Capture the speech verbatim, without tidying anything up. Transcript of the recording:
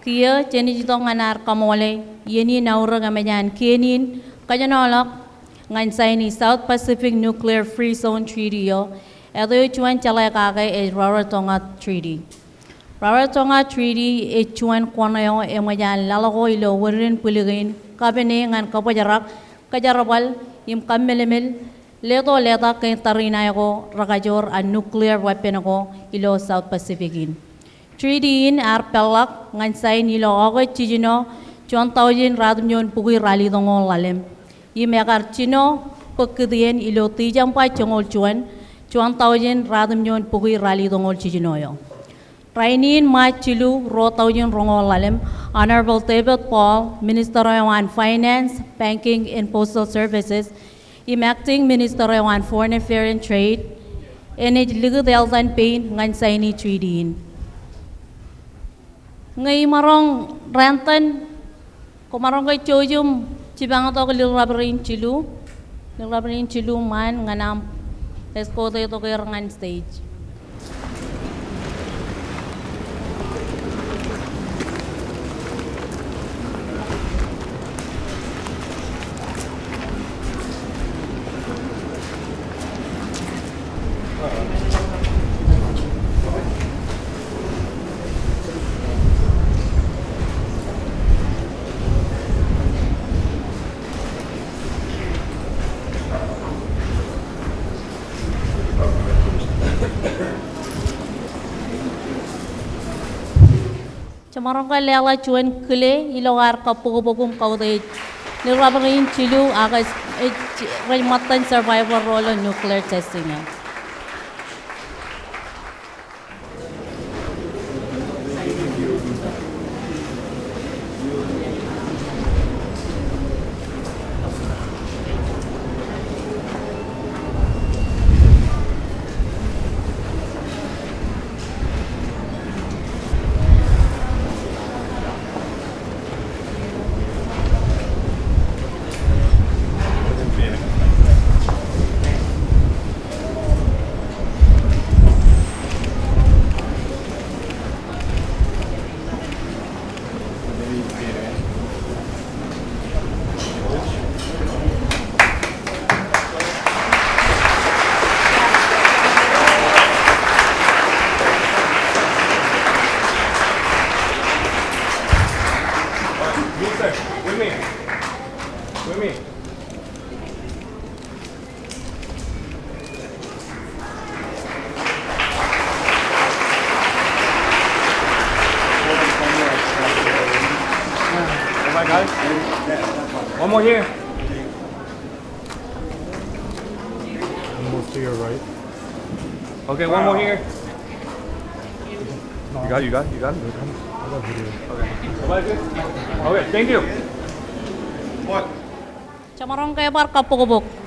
Kiiō jenaaj itok ñan ad kaṃoole iien in aorōk eṃōj an kien in kōjenolọk ñan saini South Pacific Nuclear Free Zone Treaty eo, āt eo juon jeḷā kake ej Rarotonga Treaty. Rarotonga Treaty ej juon kuṇ eo eṃōj an laḷ ko ilo wōr in bwilōkin kapene ñan kabōjrak, kōjerbal im kamelemel leto letak kein tariṇae ko rekajoor an nuclear weapon ko ilo South Pacific in. Treaty in ear peḷḷọk ñan sain ilo August jiljino, juon taujin ratimjuon bukwi ralitōñoul ḷalem. Im ekar jino bōk kitien ilo December joñoul juon, juon taujin ratimjuon bukwi ralitōñoul jiljino eo. Rainin March jilu, ruo taujin roñoul ḷalem, Honorable David Paul, Minister eo an Finance, Banking and Postal Services, im Acting Minister eo an Foreign Affairs and Trade, enaaj likūt eḷtan pein ñan saini treaty in. Ñe imaroñ rāntan, komaroñ ke jouj im jipañtok ḷiḷḷap rein jilu, ḷiḷḷap rein jilu ṃaan ñan aṃ escort tok er ñan stage. Jemaroñ ke leḷọk juon kile ilo ad kabbokbok im kautiej ḷiḷḷap rein jilu ak ej, ej rej ṃōttan survivor ro ilo nuclear testing eo. Everybody got it? One more here. Almost to your right. Okay, one more here. You got it, you got it, you got it? I got video. Okay. Everybody good? Okay, thank you. What? Jemaroñ ke bar kabbokbok.